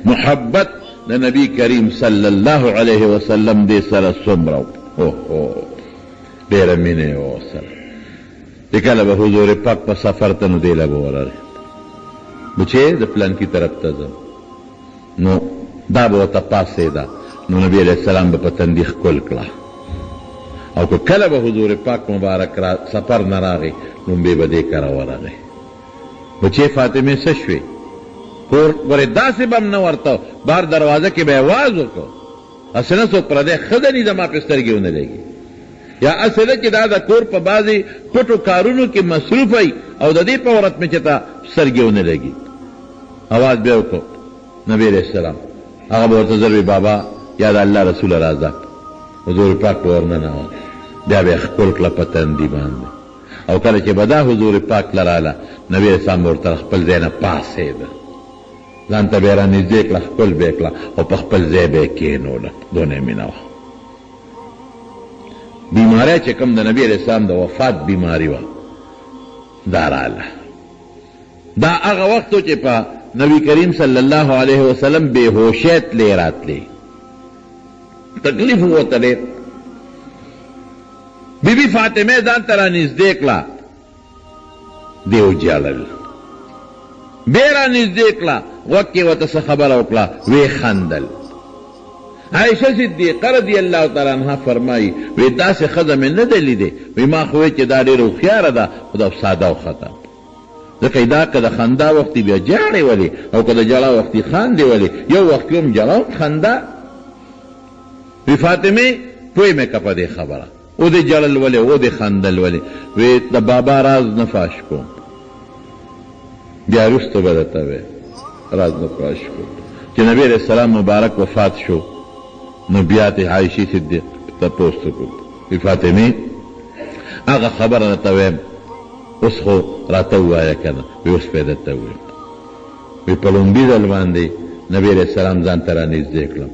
محبت د نبی کریم صلی الله علیه وسلم دې سره څومره و، اوهو ډېره مینه یې وه ورسره. چې کله به حضور پاک په سفر ته نو دې له به ورغی، بچې د پلانکي طرف ته ځم، نو دا به ورته پاڅېده، نو نبی علیه السلام به په تندي ښکل کړه. او که کله به حضور پاک مبارک را سفر نه راغی، لومبی به دې کره ورغی، بچې فاطمې څه شوې؟ کور ګورې داسې به هم نه ورته، بهر دروازه کې به یې اواز وکړ، هسې نه څوک پردی ښځه ني زما پرې سترګې ونه لګي، یا هسې نه چې دا د کور په بعضې پټو کارونو کې مصروفه وي او د دې په عورت مې چېرته سترګې ونه لګي. اواز به یې وکړ، نبي علیه السلام هغه به ورته زر وي، بابا یا د الله رسوله راځه. حضور پاک به ورننوت، بیا به یې ښکل کړه په تندي باندې، او کله چې به دا حضور پاک له راله، نبي علیه السلام به ورته له خپل ځای نه پاڅېده، ځان ته به یې رانږدې کړه، ښکل به یې کړه او په خپل ځای به یې کېنوله. دونه یې مینه وه. بیماری چې کوم د نبي علیه السلام د وفات بیماري وه، دا راله. دا هغه وخت و چې په نبي کریم صلی الله علیه وسلم بې هوشۍ تلې راتلې، تکلیف ورته ډېر. بی بی فاطمه ځان ته رانږدې کړه، دې وژړل. بیا رانږدې کړه، غوږ کې ورته څه خبره وکړه، ویې خندل. عایشه صدیقه رضی الله تعالی عنها فرمایي، وی داسې ښځه مې نه ده لیدې، وی ما خو ویل چې دا ډېره هوښیاره ده، خو دا ساده او ښه ده، ځکه دا که د خندا وخت وي بیا ژاړې ولې، او که د ژړا وخت وي خاندې ولې، یو وخت کې هم ژړا هم خندا. وی فاطمې پوه مې که په دې خبره، ودې ژړل ولې او ودې خندل ولې؟ وی د بابا راز نه فاش کوم، بیا وروسته به درته وایم، راز نه فاش کوم. چې نبی علیه السلام مبارک وفات شو، نو بیا ترې عایشې صدیق تپوس وکړو، وی فاطمې هغه خبره درته وایم، اوس خو راته ووایه که نه؟ وی اوس به یې درته ووایم. وی په لومبي ځل باندې نبی علیه السلام ځان ته رانږدې کړم،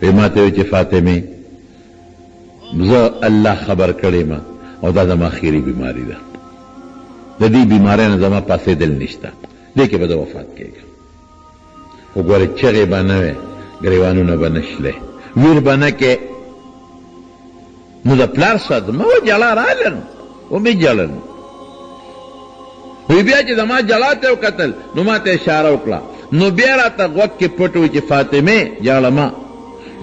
وی ماته وی چې فاطمې زه الله خبر کړی ما او دا زما اخیري بیماری ده، د دې بیماری نه زما پاڅېدل نشته، دې کې به زه وفات کېږم. خو ګورې چغې به نه وې، ګریوانونه به نه شلې، ویر به نه کې. نو د پلار صدمه وه، ژړا راغله نو ومې ژړل. وی بیا چې زما ژړا ته وکتل نو ما ته اشاره وکړه، نو بیا راته غوږ کې پټ وی چې فاطمې ژاړه مه،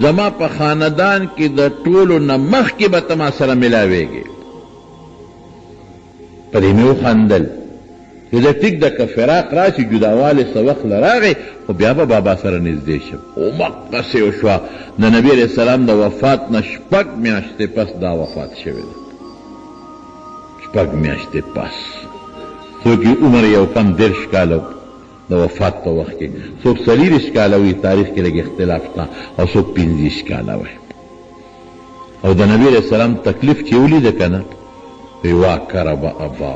زما په خاندان کې د ټولو نه مخکې به ته ما سره ملاوېږې. په دې مې وخندل چې زه ټیک ده که فراق راشي، جداوالی څه وخت له راغی، خو بیا به بابا سره نږدې شم. همقسې وشوه، د نبي علیه السلام د وفات نه شپږ میاشتې پس دا وفات شوې ده، شپږ میاشتې پس. څوک یې عمر یو کم 30 کاله و د وفات په وخت کې، څوک 24 کاله وي، تاریخ کې لږ اختلاف شته، او څوک 25 کاله وي. او د نبی علیه السلام تکلیف چې ولیده که نه، وی وا کرب ابا،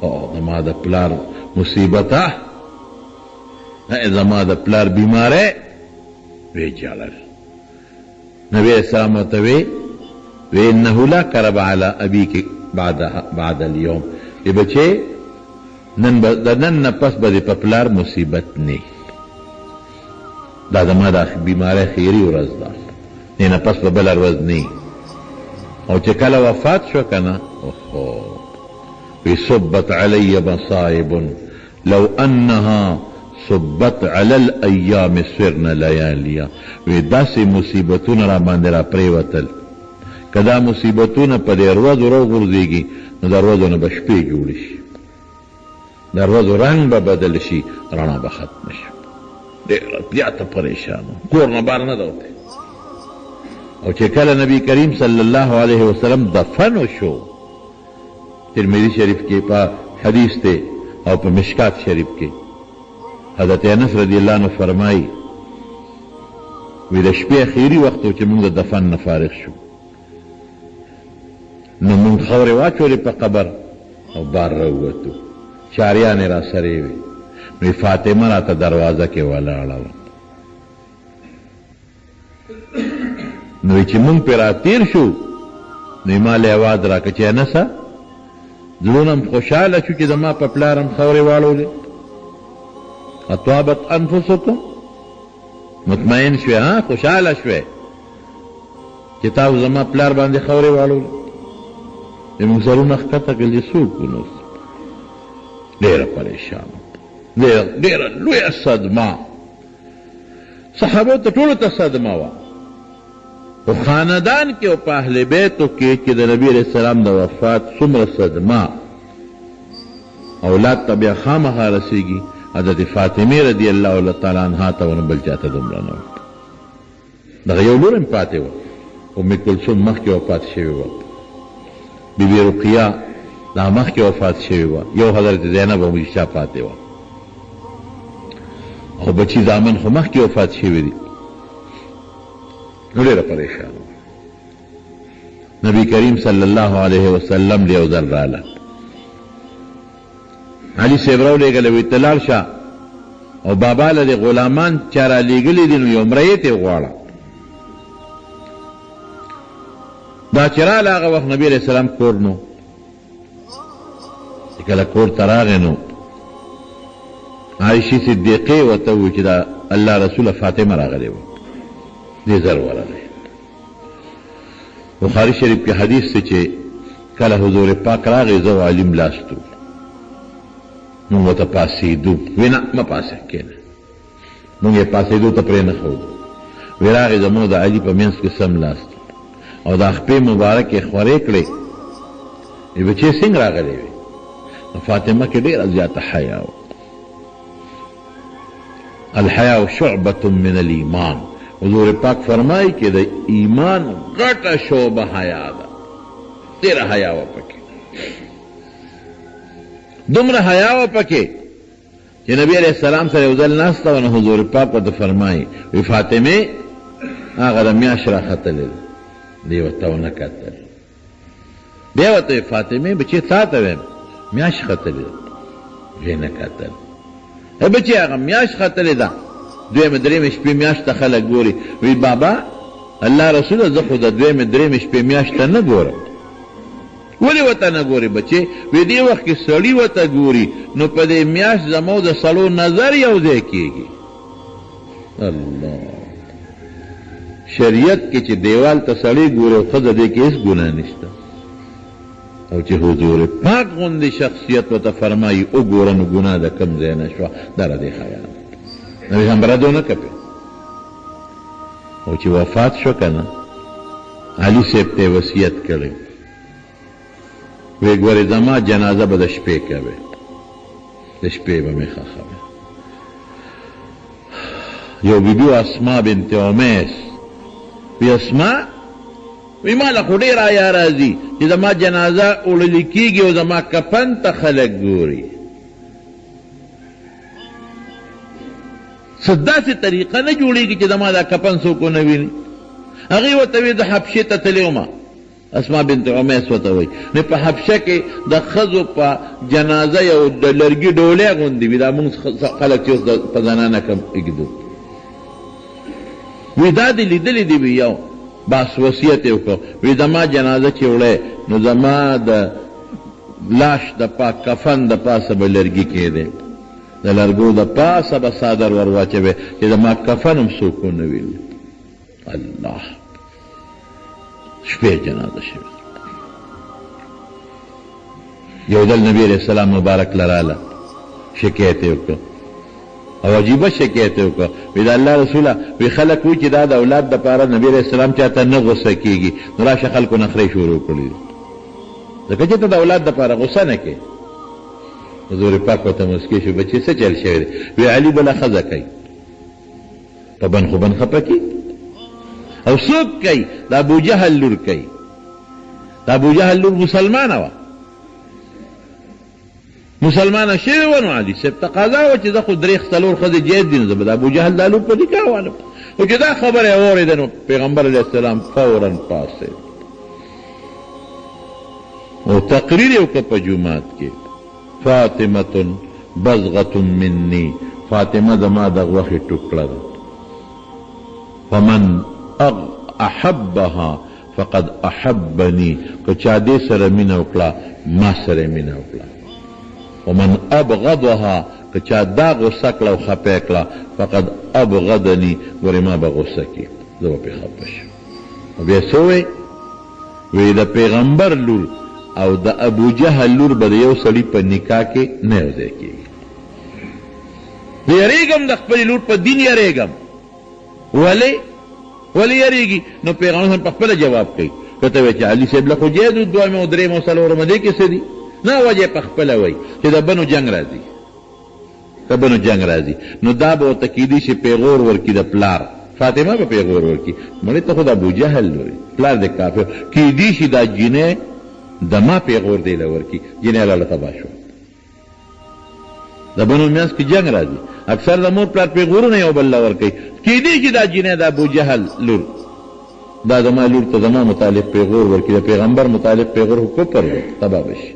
او زما د پلار مصیبت، زما د پلار بیماری. وی ژړل. نبی علیه السلام ورته وی، وی انه لا کرب علی ابیک بعد اليوم، وی بچې نن به د نن نه پس به دې په پلار مصیبت نه، دا زما د بیماری خیري ورځ ده، دې نه پس به بله ورځ نه. او چې کله وفات شو که نه، اوهو، وی صبت علی مصائب لو انها صبت علی الایام صرن لیالیا، وی داسې مصیبتونه را باندې را پرېوتل، که دا مصیبتونه په دې ورځو راوغورځېږي نو د ورځو نه به شپې جوړې شي، د ورځو رنګ به بدل شي، رڼا به ختمه شي. ډېره زیاته پریشان وم، کور نه بهر نه ده وتی. او چې کله نبی کریم صلی الله علیه وسلم دفن شو، ترمذي شریف کې په حدیث دی او په مشکات شریف کې حضرت انس رضی الله عنه فرمایي، وی د شپې اخیري وخت و چې موږ د دفن نه فارغ شو، نو موږ خاورې واچولې په قبر او بار راووتو، چاریانې راسرې وې. وی فاطمه راته دروازه کې ولاړه وه، نو چې موږ پرې راتېر شو نو یې ما له اواز راکړ چې انسه زړونه هم خوشحاله شو چې زما په پلار هم خاورې واړولې. اطابت انفسکم، مطمئن شوې ها، خوشحاله شوې چې تاسو زما پلار باندې خاورې واړولې؟ موږ سرونه ښکته کړل چې څوک وو. نو ډېره پریشانه، ډېره لویه صدمه صحابو ته ټولو ته صدمه وه. خو خاندان کې او په اهل بیتو کې چې د نبي علیه السلام د وفات څومره صدمه اولاد ته بیا خامخا رسېږي، حضرت فاطمې رضی الله تعالی عنها ته ونه بل چاته دومره نه وه. دغه یو لور هم پاتې وه، ام کلثوم مخکې وفات شوې وه، بي بي رقیه دا مخکې وفات شوې وه، یو حضرت زینب او عیسی پاتې وه، او بچي زامن خو مخکې وفات شوي دي. نو ډېره پریشانه وه. نبی کریم صلی الله علیه وسلم له یو ځل راله، علي صاحب راولېږلی، وایي ته لاړ شه او بابا له دې غلامان چا رالیږلي دي نو یو مریی ترې وغواړه. دا چې راله هغه وخت نبي علیه السلام کور نو، چې کله کور ته راغی نو عایشې صدیقې ورته وویل چې دا الله رسوله فاطمه راغلې وه، دې زر ورغی. بخاري شریف کې حدیث دی چې کله حضور پاک راغی، زه او علي ملاست وو، موږ ورته پاڅېدو، وی نه مه پاڅه، کښېنه. موږ یې پاڅېدو ته پرې نه ښودو. وی راغی زموږ د علي په منځ کې سملاست او دا خپې مبارکې خورې کړې، وی بچې څنګه راغلی وې؟ نو فاطمه کې ډېره زیاته حیا وه. الحیاء شعبة من الایمان، حضور پاک فرمایي چې د ایمان غټه شعبه حیا ده. ډېره حیا وه پکې، دومره حیا وه پکې چې نبی علیه السلام سره یو ځل ناسته وه، نو حضور پاک ورته فرمایي، وی فاطمې هغه د میاشت راختلې ده، دې ورته ونه کتل. بیا ورته وی فاطمې بچې تا ته وایم، میاشت ختلې ده، ویې نه کتل. ای بچې هغه میاشت ختلې ده، دویمې درېیمې شپې میاشت ته خلک ګوري. وی بابا الله رسوله زه خو د دویمې درېیمې شپې میاشت ته نه ګورم. ولې ورته نه ګورې بچې؟ وی دې وخت کې سړي ورته ګوري نو په دې میاشت زموږ د سړو نظر یو ځای کېږي. الله، شریعت کې چې دیوال ته سړی ګوري او ښځه، دې کې هېڅ ګناه نشته، او چې حضور پاک غوندې شخصیت ورته فرمایي وګوره نو ګناه د کوم ځای نه شوه؟ دا د دې خیال نبي هم رد ونه کړ. او چې وفات شو که نه، علي صاحب ته یې وصیت کړی، وی ګورې زما جنازه به د شپې کوې، د شپې به مې ښخوې. یو بیبي وه اسما بنت عمیس، وی اسما وی ما له خو ډېره حیا راځي چې زما جنازه وړل کېږي او زما کفن ته خلک ګوري، څه داسې طریقه نه جوړېږي چې زما دا کفن څوک ونه ویني. هغې ورته وی زه حبشې ته تللی وم، اسما بنت عمیس ورته وایي، نو په حبشه کې د ښځو په جنازه یو د لرګي ډولی غوندې وي، دا موږ خلک چې اوس په زنانه کم ږدو، وی دا دې لیدلي دي؟ وی یو بس وصیت یې وکړ، وی زما جنازه چې وړی نو زما د لاش د پاک کفن د پاسه به لرګي کېدی، د لرګو د پاسه به څادر ور واچوی چې زما کفن هم څوک ونه ویني. الله، شپې جنازه شوې. یو ځل نبی علیه السلام مبارک لراله، شکایت یې وکړ، او عجیبه شکایت یې وکړ. وی د الله رسوله، وی خلک وایي چې دا د اولاد دپاره نبی علیه السلام چاته نه غوسه کېږي، نو راشه خلکو نخرې شروع کړي دي، ځکه چې ته د اولاد دپاره غوسه نه کوې. حضور پاک ورته مسکی شو، بچې څه چل شوی دی؟ وی علي بله ښځه کوي. په بن خو بن خپه کی او څوک کوي؟ د ابو جهل لور کوي. د ابو جهل لور مسلمانه وه، مسلمانه شوې وه، نو علي صاحب تقاضا وه چې زه خو درې څلور ښځې جایز دي، نو زه به د ابو جهل دا لور په نکاح والم. خو چې دا خبره یې واورېده نو پیغمبر علیه السلام فورا پاڅېد او تقریر یې وکړ په جومات کې، فاطمة بضغة مني، فاطمه زما د غوښې ټوکړه ده، فمن احبها فقد احبني، که چا دې سره مینه وکړه ما سره یې مینه وکړه، ومن ابغضها، که چا دا غصه کړه او خپه کړه، فقد ابغضني، ګورې ما به غصه کړي، زه به پرې خپه شم. او بیا څه ووایي؟ وایي د پیغمبر لور او د ابو جهل لور به د یو سړي په نکاح کې نه یو ځای کېږي. زه یریږم د خپلې لور په دین یریږم. ولې؟ ولې یریږي؟ نو پیغمبر په خپله جواب کوي. که ته وایې چې علي صاحب له خو جایز و دویمه او درېیمه او څلورمه، دې کې څه دي؟ نه، وجه یې په خپله وایي چې د بنو جنګ راځي، د بنو جنګ راځي، نو دا به ورته کېدی شي پیغور ورکړي د پلار، فاطمه به پیغور ورکړي، مړې ته خو د ابوجهل لور یې، پلار دې کافر، کېدی شي دا جینۍ د ما پیغور دې له ورکړي، جینۍ لاړه تباه شوه. د بنو منځ کې جنګ راځي، اکثر د مور پلار پیغورونه یو بل له ورکوي، کېدی شي دا جینۍ د ابوجهل لور دا زما لور ته زما متعلق پیغور ورکړي، د پیغمبر متعلق پیغور خو کفر دی، تباه به شي.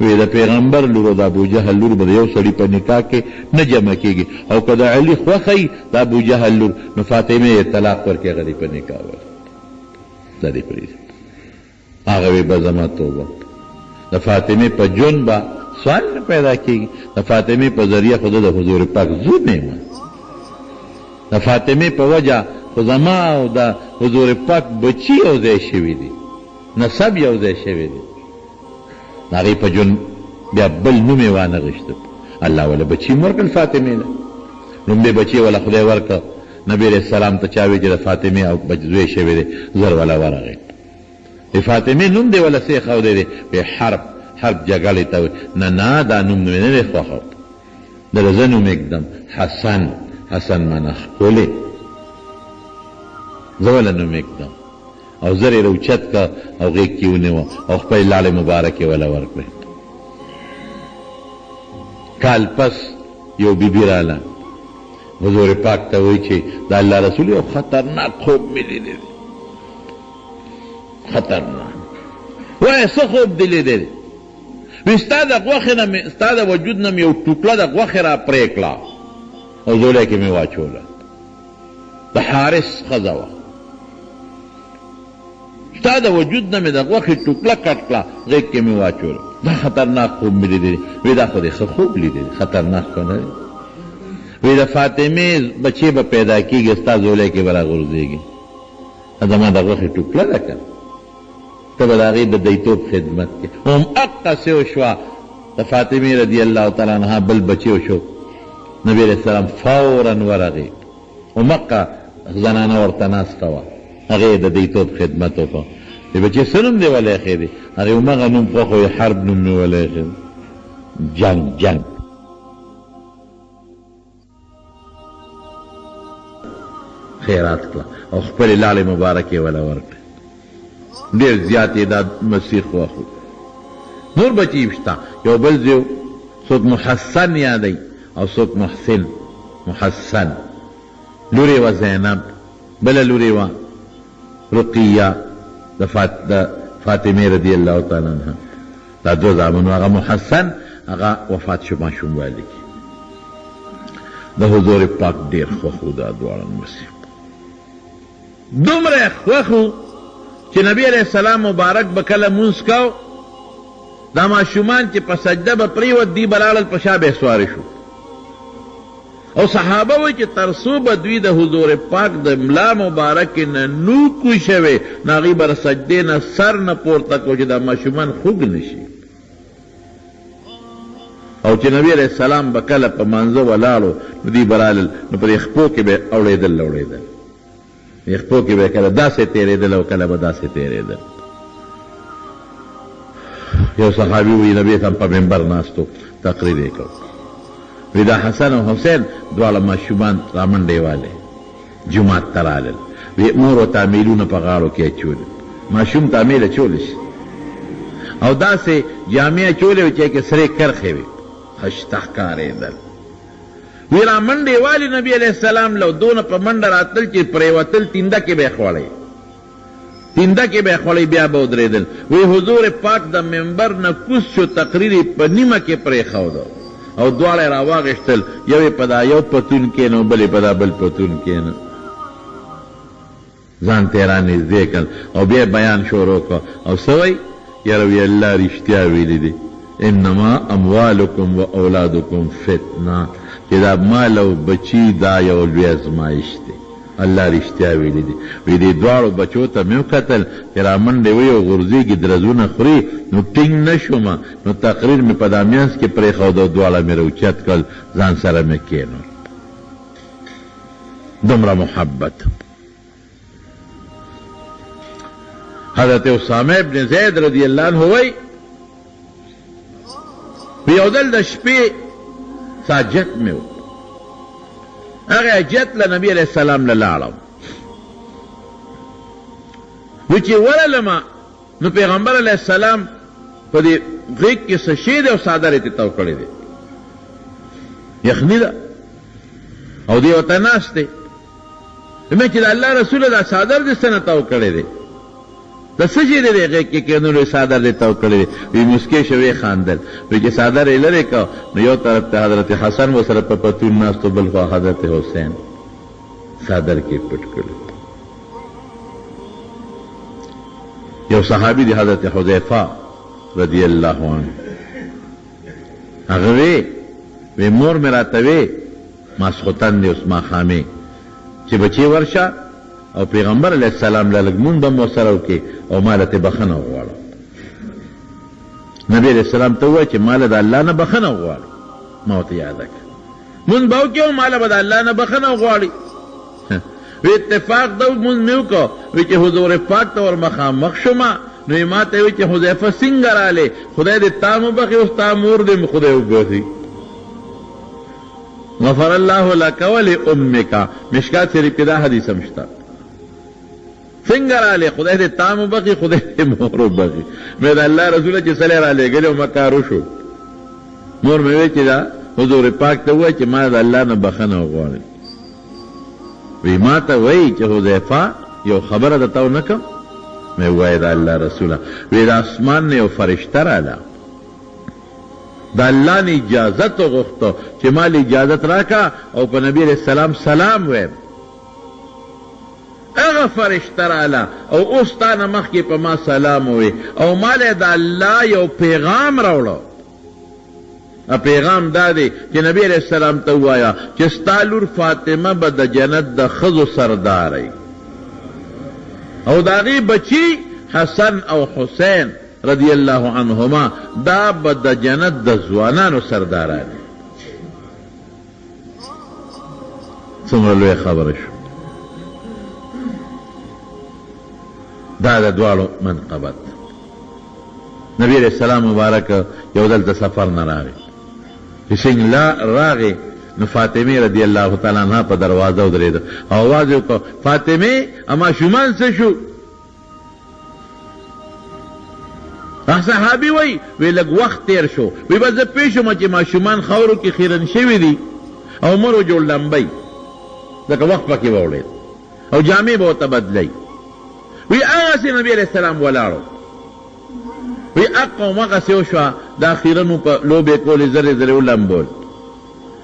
وی د پیغمبر لور او د ابوجهل لور به د یو سړي په نکاح کې نه جمع کېږي، او که د علي خوښه وي د ابوجهل لور، نو فاطمې یې طلاق ورکړي، هغه دې په نکاح ورکړي، دا دې پرېږدي. هغه وی به زما توبه، د فاطمې په ژوند به سوال نه پیدا کېږي، د فاطمې په ذریعه خو زه د حضور پاک زوم یم، د فاطمې په وجه خو زما او د حضور پاک بچي یو ځای شوي دي، نسب یو ځای شوی دی. د هغې په ژوند بیا بل نوم یې وانه غشت، الله وله بچي هم ورکړل فاطمې له، لومبی بچی وله خدای ورکړ. نبي علیه السلام ته چا ویل چې د فاطمې او زوی شوی دی، زر وله ورغی، د فاطمې نوم دی وله څه ایښودی دی؟ وی حرب، حرب جګړې ته وایي. نه نه، دا نوم مې نه دی خوښ، دله زه نوم ایږدم حسن، حسن معنی ښکلی، زه وله نوم ایږدم. او زر یې راوچت کړ او غېږ کې یې ونیوه او خپلې لاړې مبارکې وله ورکړې. کال پس یو بیبي راله حضور پاک ته وایي چې د الله رسول یو خطرناک خوب مې لیدی دی، خطرناک. وایه څه خوب دې لیدی دی؟ وایي ستا د غوښې نه مې، ستا د وجود نه مې یو ټوکړه د غوښې را پرې کړه او ځولۍ کې مې واچوله. د حارث ښځه وه. ستا د وجود نه مې د غوښې ټوکړه کټ کړه، غېږ کې مې واچوله. دا خطرناک خوب مې لیدلی دی. وی دا خو دې ښه خوب لیدلی دی، خطرناک خو نه دی. وی د فاطمې بچی به پیدا کېږي، ستا ځولۍ کې به راغورځېږي. دا زما د غوښې ټوکړه ده که نه، ته به د هغې د دیتوب خدمت کې. هم اقسې وشوه، د فاطمې رضی الله تعالی عنها بل بچی وشو. نبی علیه السلام فورا ورغی، همقه زنانه ورته ناسته وه، هغې یې د دیتوب خدمت وکړ. وی بچی څه نوم دې ولې ایښی دی؟ هغې همغه نوم خوښ و، حرب نوم مې ولې ایښی دی، جنګ جنګ. خیرات کړه او خپلې لاړې مبارکې وله ورکړې. ډېر زیات یې دا مسیح خوښ و. نور بچي یې شته، یو بل زوی و، څوک محسن یادوي او څوک محسن. محسن لور یې وه زینب، بله لور یې وه رقیه د فاطمې رضی الله تعالی عنها. دا دوه زامن وو، هغه محسن هغه وفات شو ماشوموالي کې. د حضور پاک ډېر خوښ وو دا دواړه نمسي، دومره خوښ وو چې نبی علیه السلام مبارک به کله مونځ کاو، دا ماشومان چې په سجده به پرېوت، دوی به لاړل په شا به یې سواره شو. او صحابه وایي چې تر څو به دوی د حضور پاک د ملا مبارکې نه نو کوشوي، نو هغوی به د سجدې نه سر نه پورته کو چې دا ماشومان خوږ نه شي. او چې نبی علیه السلام به کله په مانځه ولاړو، نو دوی به رالل، نو په دې خپو کې به اوړېدل اوړېدل، دې خپو کې به کله داسې تېرېدل او کله به داسې تېرېدل. یو صحابي وایي نبی اسلام په منبر ناست و، تقریر یې کاوه. وایي دا حسن او حسین دواړه ماشومان رامنډې والې جومات ته رالل. وایي مور ورته امیلونه په غاړو کې اچولي، ماشوم ته امیل اچولی شي، او داسې جامې اچولې وې چې کې سرې کرښې وې، ښایسته ښکارېدل. وی را منډې والي نبی علیه السلام له دونه په منډه راتلل چې پرېوتل، تینده کې به یې خوړی، تینده کې به یې خوړی، بیا به ودرېدل. وی حضور پاک د منبر نه کوز شو، تقریر یې په نیمه کې پرېښود او دواړه یې راواغېستل، یو یې په دا یو پتون کېنو، بل یې په دا بل پتون کېنو، ځان ته یې رانږدې کړ او بیا یې بیان شروع کړ. او څه وایي؟ یاره وی الله رښتیا ویلي دي انما اموالکم و اولادکم فتنه، چې دا مال او بچي دا یو لوی ازمایش دی. الله رښتیا ویلي دي. وی دې دواړو بچو ته مې وکتل چې رامنډې وهي او غورځېږي، درزونه خوري، نو ټینګ نه شوم، نو تقریر مې په دا منځ کې پرېښود او دواړه مې راوچت کړل، ځان سره مې کېنول. دومره محبت. حضرت اسامه ابن زید رضی الله عنه وایي، یو ځل د شپې ساجت مې و، هغه حاجت له نبي علیه السلام له لاړم، نو چې ورغلم نو پیغمبر علیه السلام په دې غېږ کې څه شی دی او څادر یې ترې تاو کړی دی، یخني ده او دی ورته ناست دی. مې چې د الله رسوله دا څادر دې څه نه تاو کړی دی، د څه شي دی دې غېږ کې کېنولو څادر دې تاو کړی دی؟ وی موسکې شو، ویې خاندل. وی چې څادر یې لرې کړ نو یو طرف ته حضرت حسن ورسره په پتون ناست و، بل خوا حضرت حسین څادر کې پټ کړی. یو صحابي دی حضرت حذیفه رضی الله عنه، هغه وی وی مور مې راته وی ماسخوتن دی اوس ماښامې چې بچې ورشه او پیغمبر علیه السلام له لږ مونږ به هم ورسره وکړې او ما له ترې بخښنه وغواړه. نبي علیه السلام ته ووایه چې ما له د الله نه بخښنه وغواړي. ما ورته یاده کړه، مونږ به وکړې او ما له به د الله نه بخښنه وغواړي. وی اتفاق ده مونږ مې وکړ. وی چې حضور پاک ته ور مخامخ شوم نو یې ما ته وی چې حذیفه څنګه راغلې، خدای دې تا هم وبخښي او ستا مور دې هم خدای وبخښي. غفر الله لک ولامک، مشکات شریف کې دا حدیث هم شته. څنګه راغلې، خدای دې تا هم وبخښي خدای دې مور وبخښي. مې د الله رسوله چې څه له رالېږلی وم کار وشو. مور مې وی چې دا حضور پاک ته ووایه چې ما د الله نه بخښنه وغواړي. وی ما ته وایي چې حذیفه یو خبره درته ونه کړم؟ مې ووایه د الله رسوله. وی د اسمان نه یو فرشته راله، د الله نه اجازت وغوښته چې ما له اجازت راکړه او په نبی علیه السلام سلام وایم. هغه فرشته راله او اوس تا نه مخکې په ما سلام ووی او ما له د الله یو پیغام راوړو. پیغام دا دی چې نبی علیه السلام ته ووایه چې ستا لور فاطمه به د جنت د ښځو سرداره او د هغې بچي حسن او حسین رضی الله عنهما دا به د جنت د ځوانانو سرداران وي. څومره لویه خبره شو. دا د دواړو منقبت. نبی علیه السلام مبارک یو ځل د سفر نه راغی، چې څنګه لا راغی نو فاطمې رضی الله تعالی عنها په دروازه ودرېده او اواز یې وکړ، فاطمې ماشومان څه شو؟ صحابي وایي، وی لږ وخت تېر شو، وی بس زه پوه شوم چې ماشومان خاورو کې خیرن شوي دي او مرو جوړ لمبوي، ځکه وخت پکې ووړېد او جامې به ورته بدلوي. وی هغسې نبي علیه السلام ولاړو، وی اقه همغسې وشوه، دا خیرنو په لوبې کولې، زرې زرې ولمبول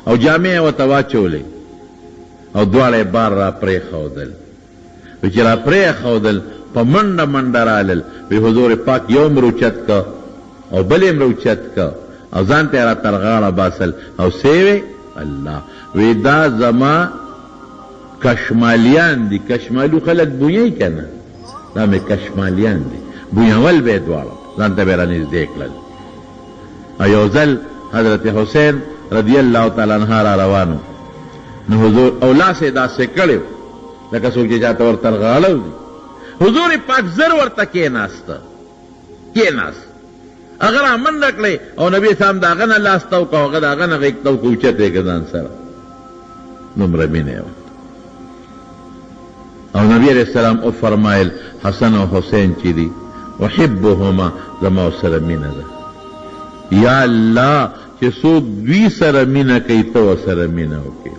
او جامې یې ورته واچولې او دواړه یې بار را پرېښودل. وی چې را پرېښودل په منډه منډه رالل. وی حضور پاک یو هم راوچت که او بل یې هم راوچت که او ځان ته یې را تر غاړه باسل او څه یې وی؟ الله. وی دا زما کشمالیان دي، کشمالو خلک بویي که نه، دا مې کشمالیان دي. بویول به یې دواړه ځان ته به یې رانږدې کړل. او یو ځل حضرت حسین رضی الله تعالی عنه را روان و، نو حضور او لاس یې داسې کړی و لکه څوک چې چاته ور تر غاړه وځي. حضور پاک زر ورته کېناسته، کېناست. هغه را منډه کړې او نبي اسلام د هغه نه لاس تاو کړ او هغه د هغه نه غېږ تاو کړ، اوچت یې کړ ځان سره. دومره مینه یې وه. او نبی علیه السلام وفرمایل، حسن او حسین چې دي، احبهما، زما ورسره مینه ده. یا الله چې څوک دوی سره مینه کوي ته ورسره مینه وکړې.